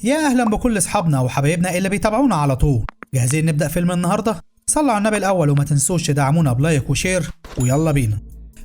يا اهلا بكل اصحابنا وحبايبنا اللي بيتابعونا على طول. جاهزين نبدا فيلم النهارده؟ صلوا على النبي الاول وما تنسوش تدعمونا ب like و share، ويلا بينا.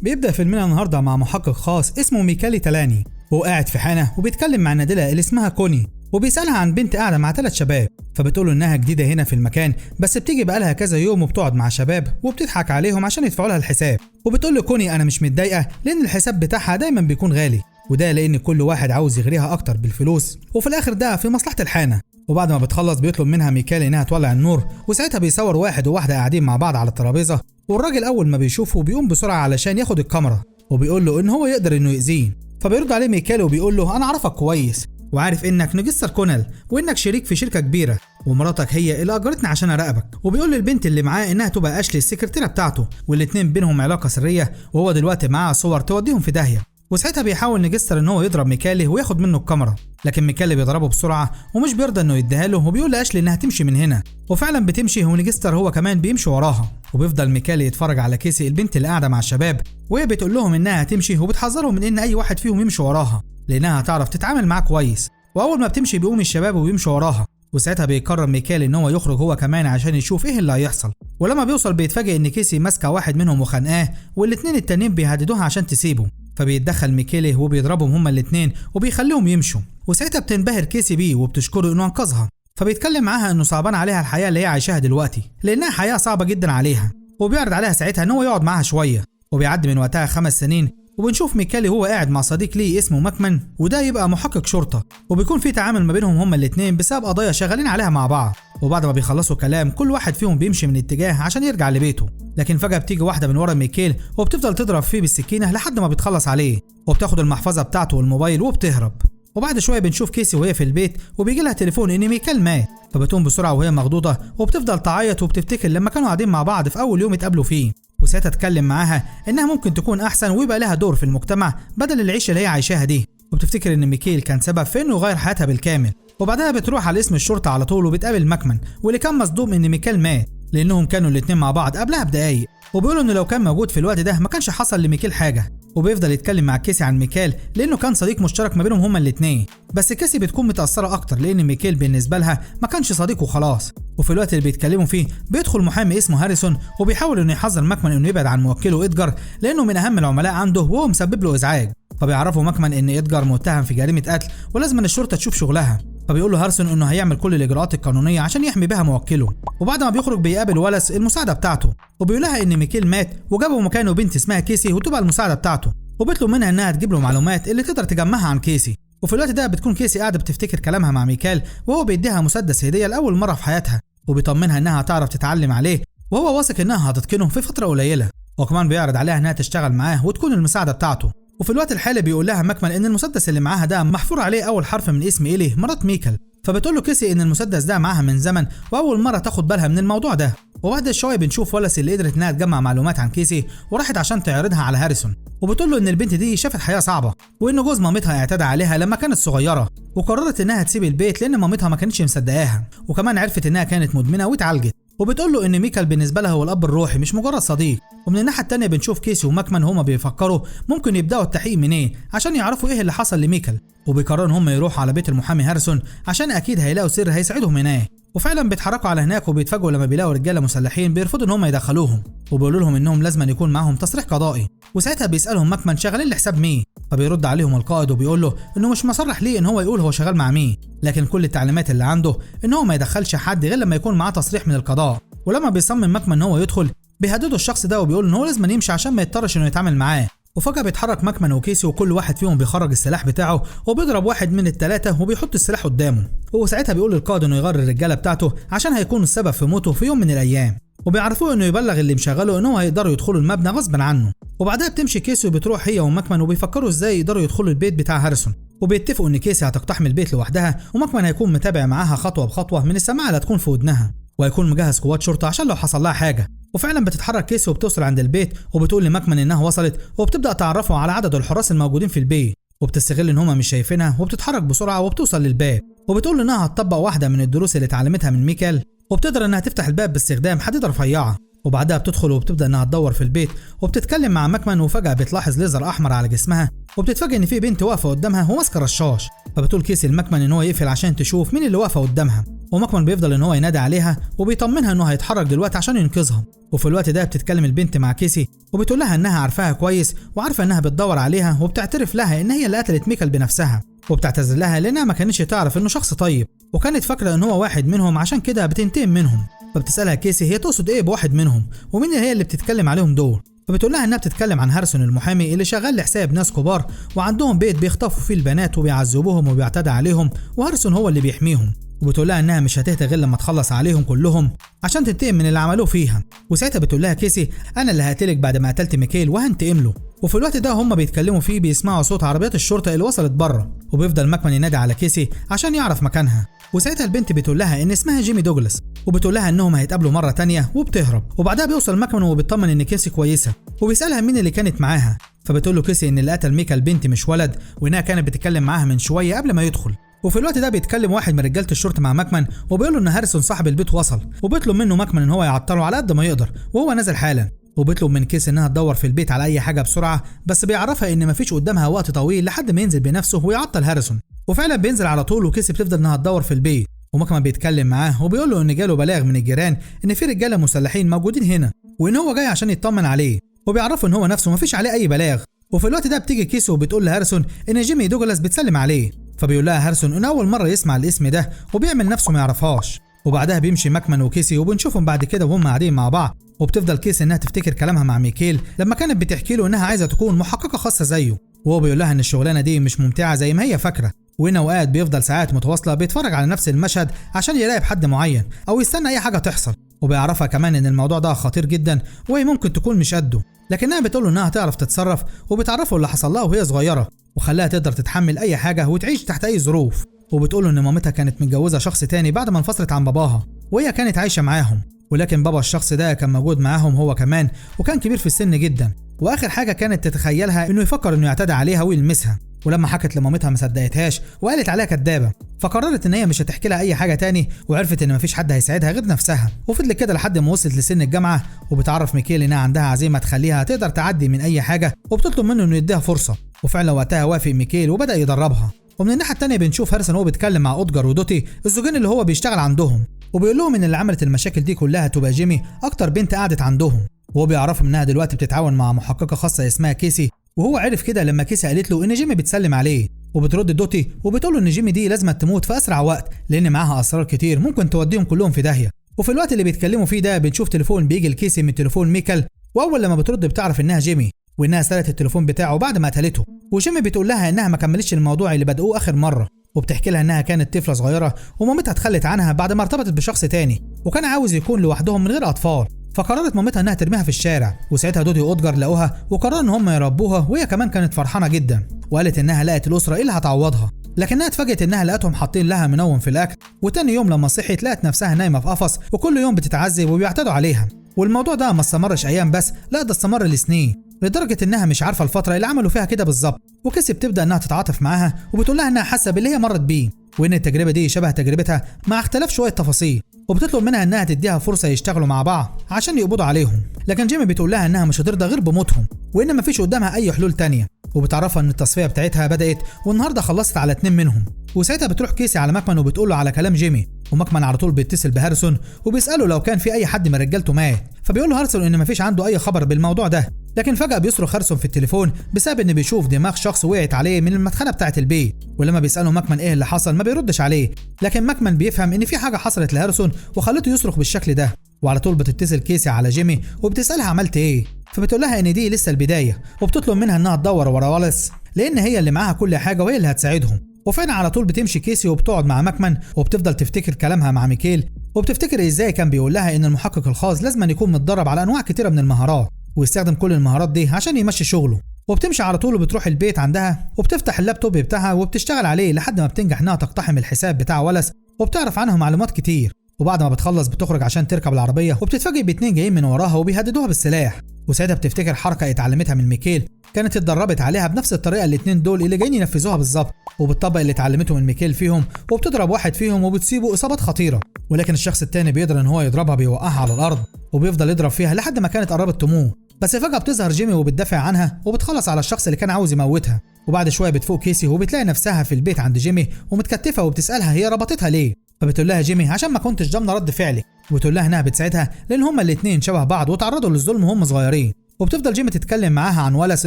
بيبدا فيلمنا النهارده مع محقق خاص اسمه ميكالي تلاني، وهو قاعد في حانة وبيتكلم مع النادله اللي اسمها كوني، وبيسالها عن بنت قاعدة مع 3 شباب، فبتقول انها جديدة هنا في المكان بس بتيجي بقالها كذا يوم وبتقعد مع شباب وبتضحك عليهم عشان يدفعوا لها الحساب. وبتقول لكوني انا مش متضايقة لان الحساب بتاعها دايما بيكون غالي، وده لان كل واحد عاوز يغريها اكتر بالفلوس، وفي الاخر ده في مصلحة الحانه. وبعد ما بتخلص بيطلب منها ميكالي انها تولع النور، وساعتها بيصور واحد وواحدة قاعدين مع بعض على الترابيزة، والراجل اول ما بيشوفه بيقوم بسرعة علشان ياخد الكاميرا، وبيقول له ان هو يقدر انه يأذيه. فبيرد عليه ميكالي وبيقول له انا اعرفك كويس وعارف انك نجستر كونال وانك شريك في شركة كبيرة، ومراتك هي اللي اجرتني عشان اراقبك. وبيقول للبنت اللي معاه انها تبقى اشلي السكرتيره بتاعته، والاتنين بينهم علاقة سرية، وهو دلوقتي معاه صور توديهم في داهية. وساعتها بيحاول نجستر ان هو يضرب ميكالي وياخد منه الكاميرا، لكن ميكالي بيضربه بسرعة ومش بيرضى انه يديها له، وبيقول لاشلي انها تمشي من هنا، وفعلا بتمشي، ونجستر هو كمان بيمشي وراها. وبيفضل ميكالي يتفرج على كيسي البنت اللي قاعدة مع الشباب، وهي بتقول لهم انها هتمشي وبتحذرهم من ان اي واحد فيهم يمشي وراها لانها هتعرف تتعامل معاه كويس. واول ما بتمشي بيقوم الشباب وبيمشوا وراها، وساعتها بيقرر ميكالي ان هو يخرج هو كمان عشان يشوف ايه اللي هيحصل. ولما بيوصل بيتفاجئ ان كيسي ماسكه واحد منهم وخانقاه، والاتنين التانيين بيهددوها عشان تسيبه، فبيتدخل ميكالي وبيضربهم هما الاتنين وبيخليهم يمشوا. وساعتها بتنبهر كيسي بيه وبتشكره انه انقذها، فبيتكلم معاها انه صعبان عليها الحياة اللي هي عايشاها دلوقتي لانها حياة صعبة جدا عليها، وبيعرض عليها ساعتها ان هو يقعد معاها شوية. وبيعدي من وقتها 5 سنين، وبنشوف ميكالي هو قاعد مع صديق ليه اسمه ماكمان، وده يبقى محقق شرطه، وبيكون في تعامل ما بينهم هما الاتنين بسبب قضايا شغالين عليها مع بعض. وبعد ما بيخلصوا كلام كل واحد فيهم بيمشي من اتجاه عشان يرجع لبيته، لكن فجأة بتيجي واحدة من ورا ميكيل وبتفضل تضرب فيه بالسكينة لحد ما بتخلص عليه، وبتاخد المحفظة بتاعته والموبايل وبتهرب. وبعد شوية بنشوف كيسي وهي في البيت، وبيجي لها تليفون إن ميكال مات، فبتقوم بسرعة وهي مخضوضة وبتفضل تعيط وبتفتكر لما كانوا قاعدين مع بعض في أول يوم اتقابلوا فيه. وساعتها اتكلم معاها إنها ممكن تكون أحسن ويبقى لها دور في المجتمع بدل العيشة اللي هي عايشاها دي، وبتفتكر إن ميكيل كان سبب في إنه يغير حياتها بالكامل. وبعدها بتروح على اسم الشرطة على طول وبتقابل ماكمان، واللي كان مصدوم إن ميكال مات لأنهم كانوا الاتنين مع بعض قبلها بدقايق، وبيقولوا إنه لو كان موجود في الوقت ده ما كانش حصل لميكيل حاجة. وبيفضل يتكلم مع كيسي عن ميكال لأنه كان صديق مشترك ما بينهم هما الاتنين، بس كيسي بتكون متأثرة أكتر لأن ميكيل بالنسبة لها ما كانش صديق وخلاص. وفي الوقت اللي بيتكلموا فيه بيدخل محامي اسمه هاريسون، وبيحاول إنه يحذر ماكمان إنه يبعد عن موكله إدجار لأنه من أهم العملاء عنده وهو مسبب له إزعاج. فبيعرفوا ماكمان إن إدجار متهم في جريمة قتل ولازم الشرطة تشوف شغلها، فبيقول له هارسون انه هيعمل كل الاجراءات القانونية عشان يحمي بها موكله. وبعد ما بيخرج بيقابل ولس المساعدة بتاعته، وبيقول لها ان ميكيل مات وجابوا مكانه بنت اسمها كيسي وتبقى المساعدة بتاعته، وبيطلب منها انها تجيب له معلومات اللي تقدر تجمعها عن كيسي. وفي الوقت ده بتكون كيسي قاعدة بتفتكر كلامها مع ميكال وهو بيديها مسدس هديه لاول مرة في حياتها، وبيطمنها انها هتعرف تتعلم عليه وهو واثق انها هتتقنه في فترة قليله، وكمان بيعرض عليها انها تشتغل معاه وتكون المساعدة بتاعته. وفي الوقت الحالي بيقول لها ماكمان ان المسدس اللي معاها ده محفور عليه اول حرف من اسم إيلي مرات ميكال، فبتقول له كيسي ان المسدس ده معاها من زمن واول مرة تاخد بالها من الموضوع ده. وبعد شوية بنشوف ولس اللي قدرت انها تجمع معلومات عن كيسي وراحت عشان تعرضها على هاريسون، وبتقول له ان البنت دي شافت حياة صعبة وان جوز مامتها اعتدى عليها لما كانت صغيرة، وقررت انها تسيب البيت لان مامتها ما كانتش مصدقاها، وكمان عرفت انها كانت مدمنه واتعالجت. وبتقول له ان ميكال بالنسبة لها هو الاب الروحي مش مجرد صديق. ومن الناحية الثانية بنشوف كيسي وماكمان هما بيفكروا ممكن يبداوا التحقيق منين عشان يعرفوا ايه اللي حصل لميكال، وبيقرروا ان هم يروحوا على بيت المحامي هارسون عشان اكيد هيلاقوا سر هيساعدهم هناك. وفعلا بيتحركوا على هناك وبيتفاجئوا لما بيلاقوا رجاله مسلحين بيرفضوا ان هم يدخلوهم، وبيقولوا لهم انهم لازم يكون معاهم تصريح قضائي. وساعتها بيسالهم ماكمان شغالين لحساب مين، فبيرد عليهم القائد وبيقول له انه مش مصرح ليه ان هو يقول هو شغال مع مين، لكن كل التعليمات اللي عنده ان هو ما يدخلش حد غير لما يكون معاه تصريح من القضاء. ولما بيصمم ماكمان ان هو يدخل بيهددوا الشخص ده وبيقول ان هو لازم يمشي عشان ما يضطرش انه يتعامل معاه. وفجأة بيتحرك ماكمان وكيسي وكل واحد فيهم بيخرج السلاح بتاعه وبيضرب واحد من الثلاثة وبيحط السلاح قدامه، وساعتها بيقول للقائد انه يغير الرجالة بتاعته عشان هيكونوا السبب في موته في يوم من الأيام، وبيعرفوه انه يبلغ اللي مشغله ان هو هيقدروا يدخلوا المبنى غصبا عنه. وبعدها بتمشي كيسي وبتروح هي وماكمان وبيفكروا ازاي يقدروا يدخلوا البيت بتاع هاريسون، وبيتفقوا ان كيسي هتقتحم البيت لوحدها وماكمان هيكون متابع معاها خطوة بخطوة من السماعة اللي هتكون في ودنها، وهيكون مجهز قوات شرطة عشان لو حصل لها حاجة. وفعلا بتتحرك كيسي وبتوصل عند البيت وبتقول لماكمان انها وصلت، وبتبدا تعرفه على عدد الحراس الموجودين في البيت، وبتستغل ان هما مش شايفينها وبتتحرك بسرعة وبتوصل للباب، وبتقول انها هتطبق واحدة من الدروس اللي اتعلمتها من ميكال، وبتقدر انها تفتح الباب باستخدام حديده رفيعة. وبعدها بتدخل وبتبدا انها تدور في البيت وبتتكلم مع ماكمان، وفجاة بتلاحظ ليزر احمر على جسمها وبتتفاجئ ان في بنت واقفة قدامها وماسكه رشاش. فبتقول كيسي لماكمان ان هو يقفل عشان تشوف مين اللي واقفة قدامها، وماكمان بيفضل ان هو ينادي عليها وبيطمنها انه هيتحرك دلوقتي عشان ينقذها. وفي الوقت ده بتتكلم البنت مع كيسي وبتقول لها انها عارفاها كويس وعارفه انها بتدور عليها، وبتعترف لها ان هي اللي قتلت ميكال بنفسها، وبتعتذر لها لانها ما كانتش تعرف انه شخص طيب وكانت فاكره ان هو واحد منهم عشان كده بتنتقم منهم. فبتسالها كيسي هي تقصد ايه بواحد منهم ومين هي اللي بتتكلم عليهم دول؟ فبتقول لها انها بتتكلم عن هارسون المحامي اللي شغال لحساب ناس كبار وعندهم بيت بيخطفوا فيه البنات وبيعذبوهم وبيعتدى عليهم، وهارسون هو اللي بيحميهم. وبتقول لها انها مش هتهدى غير لما تخلص عليهم كلهم عشان تنتقم من اللي عملوه فيها. وساعتها بتقول لها كيسي انا اللي هقتلك بعد ما قتلت ميكيل وهنتقم له. وفي الوقت ده هم بيتكلموا فيه بيسمعوا صوت عربيات الشرطة اللي وصلت بره، وبيفضل ماكمان ينادي على كيسي عشان يعرف مكانها. وساعتها البنت بتقول لها ان اسمها جيمي دوجلاس، وبتقول لها انهم هيتقابلوا مرة تانية وبتهرب. وبعدها بيوصل ماكمان وبيطمن ان كيسي كويسة، وبيسالها مين اللي كانت معاها، فبتقول له كيسي ان اللي قتل ميكال بنت مش ولد، وانها كانت بتتكلم معاها من شوية قبل ما يدخل. وفي الوقت ده بيتكلم واحد من رجاله الشرطة مع ماكمان وبيقول له ان هارسون صاحب البيت وصل، وبيطلب منه ماكمان ان هو يعطله على قد ما يقدر وهو نازل حالا. وبيطلب من كيس انها تدور في البيت على اي حاجة بسرعة، بس بيعرفها ان مفيش قدامها وقت طويل لحد ما ينزل بنفسه ويعطل هارسون. وفعلا بينزل على طول، وكيس بتفضل انها تدور في البيت، وماكمان بيتكلم معاه وبيقول له ان جاله بلاغ من الجيران ان في رجاله مسلحين موجودين هنا وان هو جاي عشان يطمن عليه، وبيعرفه ان هو نفسه مفيش عليه اي بلاغ. وفي الوقت ده بتيجي كيس وبتقول لهارسون ان جيمي دوجلاس بتسلم عليه، فبيقول لها هارسون ان اول مرة يسمع الاسم ده وبيعمل نفسه ما يعرفهاش. وبعدها بيمشي ماكمان وكيسي، وبنشوفهم بعد كده وهم قاعدين مع بعض، وبتفضل كيسي انها تفتكر كلامها مع ميكيل لما كانت بتحكي له انها عايزه تكون محققة خاصة زيه، وهو بيقول لها ان الشغلانة دي مش ممتعة زي ما هي فاكره، وان اوقات بيفضل ساعات متواصلة بيتفرج على نفس المشهد عشان يراقب حد معين او يستنى اي حاجة تحصل. وبيعرفها كمان ان الموضوع ده خطير جدا وهي ممكن تكون مش قده، لكنها بتقول له انها هتعرف تتصرف، وبتعرفه اللي حصل لها وهي صغيرة وخلاها تقدر تتحمل اي حاجة وتعيش تحت اي ظروف. وبتقول له ان مامتها كانت متجوزة شخص تاني بعد ما انفصلت عن باباها وهي كانت عايشه معاهم، ولكن بابا الشخص ده كان موجود معاهم هو كمان وكان كبير في السن جدا، واخر حاجة كانت تتخيلها انه يفكر انه يعتدي عليها ويلمسها. ولما حكت لمامتها ما صدقتهاش وقالت عليها كدابه، فقررت ان هي مش هتحكي لها اي حاجة تاني، وعرفت ان مفيش حد هيساعدها غير نفسها. وفضلت كده لحد ما وصلت لسن الجامعة، وبتعرف ميكيل انها عندها عزيمة تخليها تقدر تعدي من اي حاجة، وبتطلب منه انه يديها فرصة، وفعلا وقتها وافق ميكيل وبدا يدربها. ومن الناحية الثانية بنشوف هارسون وهو بيتكلم مع اودجار ودوتي الزوجين اللي هو بيشتغل عندهم، وبيقول لهم ان اللي عملت المشاكل دي كلها تبقى جيمي اكتر بنت قعدت عندهم، وهو بيعرفهم انها دلوقتي بتتعاون مع محققة خاصة اسمها كيسي، وهو عرف كده لما كيسي قالت له ان جيمي بتسلم عليه. وبترد دوتي وبتقول له ان جيمي دي لازم تموت في اسرع وقت لان معاها اسرار كتير ممكن توديهم كلهم في داهية. وفي الوقت اللي بيتكلموا فيه ده بنشوف تليفون بيجي لكيسي من تليفون ميكال، واول لما بترد بتعرف انها جيمي وانها سرقت التليفون بتاعه بعد ما قتلته. وجيمي بتقول لها انها ما كملتش الموضوع اللي بدأوه اخر مرة، وبتحكي لها انها كانت طفله صغيرة ومامتها اتخلت عنها بعد ما ارتبطت بشخص تاني وكان عاوز يكون لوحدهم من غير اطفال، فقررت مامتها انها ترميها في الشارع. وساعتها دودي واودجار لقوها وقرروا ان هم يربوها، وهي كمان كانت فرحانة جدا وقالت انها لقت الاسرة اللي هتعوضها، لكنها اتفاجئت انها لقتهم حاطين لها منوم في الاكل. وتاني يوم لما صحيت لقت نفسها نايمة في قفص وكل يوم بتتعذب وبيعتدوا عليها. والموضوع ده ما استمرش ايام بس، لا ده استمر لسنين، لدرجة انها مش عارفه الفترة اللي عملوا فيها كده بالظبط. وكيسي بتبدا انها تتعاطف معاها وبتقول لها انها حاسه باللي هي مرت بيه وان التجربة دي شبه تجربتها مع اختلاف شوية تفاصيل، وبتطلب منها انها تديها فرصة يشتغلوا مع بعض عشان يقبضوا عليهم. لكن جيمي بتقول لها انها مش هترضى غير بموتهم وان مفيش قدامها اي حلول تانية، وبتعرفها ان التصفية بتاعتها بدات والنهارده خلصت على 2 منهم. وساعتها بتروح كيسي على ماكمان وبتقول له على كلام جيمي، وماكمان على طول بيتصل بهارسون وبيساله لو كان في اي حد من رجالته مات، فبيقول له هارسون ان مفيش عنده اي خبر بالموضوع ده. لكن فجأة بيصرخ هارسون في التليفون بسبب ان بيشوف دماغ شخص وقعت عليه من المدخنة بتاعة البيت، ولما بيسأله ماكمان ايه اللي حصل ما بيردش عليه، لكن ماكمان بيفهم ان في حاجة حصلت لهارسون وخلته يصرخ بالشكل ده. وعلى طول بتتصل كيسي على جيمي وبتسألها عملت ايه، فبتقول لها ان دي لسه البداية، وبتطلب منها انها تدور ورا واليس لان هي اللي معاها كل حاجة وهي اللي هتساعدهم. وفعلا على طول بتمشي كيسي وبتقعد مع ماكمان وبتفضل تفتكر كلامها مع ميكيل، وبتفتكر ازاي كان بيقول لها ان المحقق الخاص لازم يكون متدرب على انواع كتيرة من المهارات ويستخدم كل المهارات دي عشان يمشي شغله. وبتمشي على طول وبتروح البيت عندها وبتفتح اللابتوب بتاعها وبتشتغل عليه لحد ما بتنجح انها تقتحم الحساب بتاع ولس وبتعرف عنه معلومات كتير. وبعد ما بتخلص بتخرج عشان تركب العربية وبتتفاجئ باتنين جايين من وراها وبيهددوها بالسلاح. وساعتها بتفتكر حركة اتعلمتها من ميكيل كانت اتدربت عليها بنفس الطريقة الاتنين دول اللي جايين ينفذوها بالظبط، وبتطبق اللي اتعلمته من ميكيل فيهم وبتضرب واحد فيهم وبتصيبه اصابات خطيرة، ولكن الشخص التاني بيقدر ان هو يضربها بيوقعها على الارض. وبيفضل يضرب فيها لحد ما كانت قربت تموت. بس فجأة بتظهر جيمي وبتدافع عنها وبتخلص على الشخص اللي كان عاوز يموتها. وبعد شوية بتفوق كيسي وبتلاقي نفسها في البيت عند جيمي ومتكتفه، وبتسالها هي ربطتها ليه، فبتقول لها جيمي عشان ما كنتش ضامنه رد فعلك، وبتقول لها انها بتساعدها لان هما الاثنين شبه بعض وتعرضوا للظلم وهم صغيرين. وبتفضل جيمي تتكلم معاها عن ولس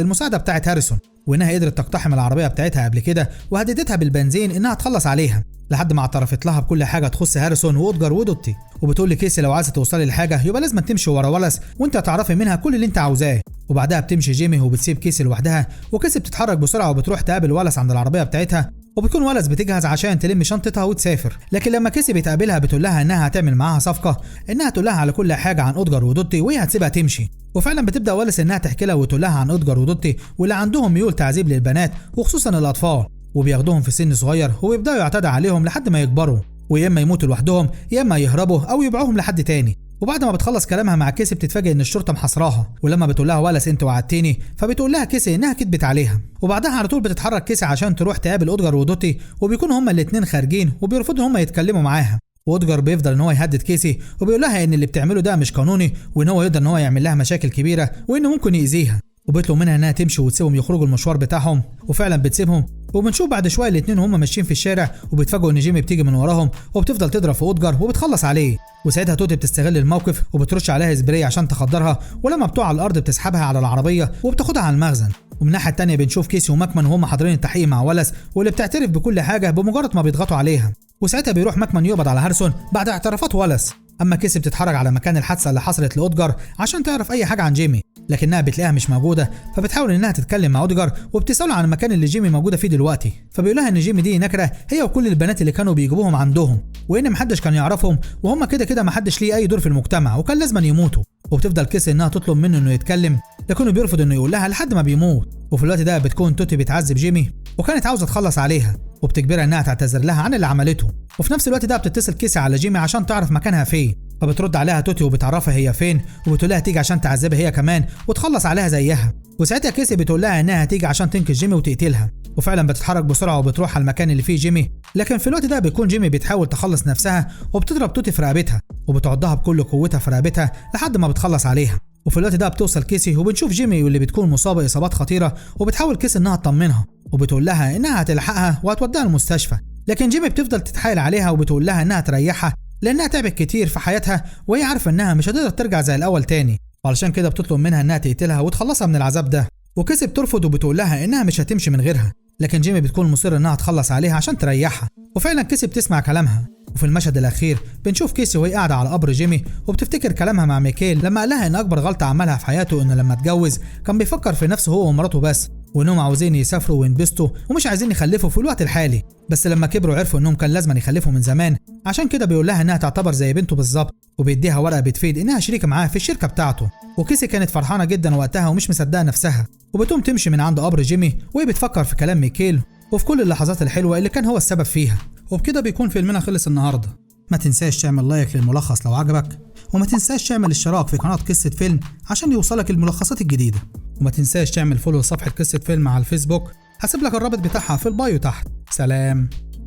المساعدة بتاعت هاريسون، وانها قدرت تقتحم العربية بتاعتها قبل كده وهددتها بالبنزين انها تخلص عليها، لحد ما اعترفت لها بكل حاجة تخص هاريسون واودجار ودوتي. وبتقول لكيسي لو عايزه توصلي لحاجة يبقى لازم تمشي ورا ولس وانت هتعرفي منها كل اللي انت عاوزاه. وبعدها بتمشي جيمي وبتسيب كيسي لوحدها، وكيسي بتتحرك بسرعة وبتروح تقابل ولس عند العربية بتاعتها، وبتكون ولس بتجهز عشان تلم شنطتها وتسافر. لكن لما كيسي بتقابلها بتقول لها انها هتعمل معاها صفقة، انها تقول لها على كل حاجة عن اودجار ودوتي وهي هتسيبها تمشي. وفعلا بتبدا ولس انها تحكي لها وتقول لها عن اودجار ودوتي واللي عندهم ميول تعذيب للبنات وخصوصا الاطفال، وبياخدوهم في سن صغير وبيبداوا يعتدوا عليهم لحد ما يكبروا، ويا اما يموتوا لوحدهم يا اما يهربوا او يبيعوهم لحد تاني. وبعد ما بتخلص كلامها مع كيسي بتتفاجئ ان الشرطة محاصراها، ولما بتقول لها ولس انت وعدتيني، فبتقول لها كيسي انها كدبت عليها. وبعدها على طول بتتحرك كيسي عشان تروح تقابل اودجار ودوتي، وبيكونوا هما الاثنين خارجين وبيرفضوا هما يتكلموا معاها. واودجار بيفضل ان هو يهدد كيسي وبيقول لها ان اللي بتعمله ده مش قانوني، وان هو يقدر ان هو يعمل لها مشاكل كبيرة وانه ممكن يأذيها، وبيطلب منها انها تمشي وتسيبهم يخرجوا المشوار بتاعهم، وفعلا بتسيبهم. وبنشوف بعد شوية الاثنين هما ماشيين في الشارع وبيتفاجئوا ان جيمي بتيجي من وراهم وبتفضل تضرب في اودجار وبتخلص عليه. وساعتها توتي بتستغل الموقف وبترش عليها سبراي عشان تخدرها، ولما بتقع على الارض بتسحبها على العربية وبتاخدها على المخزن. ومن الناحية الثانية بنشوف كيسي وماكمان وهم حاضرين التحقيق مع ولس، واللي بتعترف بكل حاجة بمجرد ما بيضغطوا عليها. وساعتها بيروح ماكمان يقبض على هارسون بعد اعترافات ولس. اما كيسي بتتحرك على مكان الحادثة اللي حصلت لاودجار عشان تعرف اي حاجة عن جيمي، لكنها بتلاقيها مش موجودة، فبتحاول انها تتكلم مع اودجار وبتساله عن المكان اللي جيمي موجودة فيه دلوقتي، فبيقول لها ان جيمي دي نكره هي وكل البنات اللي كانوا بيجيبوهم عندهم، وان محدش كان يعرفهم وهم كده كده محدش ليه اي دور في المجتمع وكان لازم يموتوا. وبتفضل كيسي انها تطلب منه انه يتكلم، لكنه بيرفض انه يقول لها لحد ما بيموت. وفي الوقت ده بتكون توتي بتعذب جيمي وكانت عاوزه تخلص عليها، وبتجبرها انها تعتذر لها عن اللي عملته. وفي نفس الوقت ده بتتصل كيسي على جيمي عشان تعرف مكانها فين، فبترد عليها توتي وبتعرفها هي فين، وبتقول لها تيجي عشان تعذبها هي كمان وتخلص عليها زيها. وساعتها كيسي بتقول لها انها هتيجي عشان تنقذ جيمي وتقتلها، وفعلا بتتحرك بسرعة وبتروح على المكان اللي فيه جيمي. لكن في الوقت ده بيكون جيمي بتحاول تخلص نفسها وبتضرب توتي في رقبتها وبتعضها بكل قوتها في رقبتها لحد ما بتخلص عليها. وفي الوقت ده بتوصل كيسي وبنشوف جيمي واللي بتكون مصابه اصابات خطيرة، وبتحاول كيسي انها تطمنها وبتقول لها انها هتلحقها وهتوديها المستشفى، لكن جيمي بتفضل تتحايل عليها وبتقول لها انها تريحها لانها تعبت كتير في حياتها وهي عارفه انها مش هتقدر ترجع زي الاول تاني، وعلشان كده بتطلب منها انها تقتلها وتخلصها من العذاب ده. وكيسي بترفض وبتقول لها انها مش هتمشي من غيرها، لكن جيمي بتكون مصرة انها تخلص عليها عشان تريحها، وفعلا كيسي بتسمع كلامها. وفي المشهد الاخير بنشوف كيسي وهي قاعدة على قبر جيمي وبتفتكر كلامها مع ميكيل لما قال لها ان اكبر غلطه عملها في حياته انه لما اتجوز كان بيفكر في نفسه هو ومراته بس، وانهم عاوزين يسافروا وينبسطوا ومش عايزين يخلفوا في الوقت الحالي، بس لما كبروا عرفوا انهم كان لازم يخلفوا من زمان، عشان كده بيقول لها انها تعتبر زي بنته بالظبط، وبيديها ورقة بتفيد انها شريكه معاه في الشركة بتاعته. وكيسي كانت فرحانة جدا وقتها ومش مصدقه نفسها، وبتقوم تمشي من عند قبر جيمي وهي بتفكر في كلام ميكيل وفي كل اللحظات الحلوة اللي كان هو السبب فيها. وبكده بيكون فيلمنا خلص النهارده. ما تنساش تعمل like للملخص لو عجبك، وما تنساش تعمل اشتراك في قناة قصة فيلم عشان يوصلك الملخصات الجديدة، وما تنساش تعمل follow لصفحة قصة فيلم على الفيسبوك، هسيب لك الرابط بتاعها في ال bio تحت. سلام.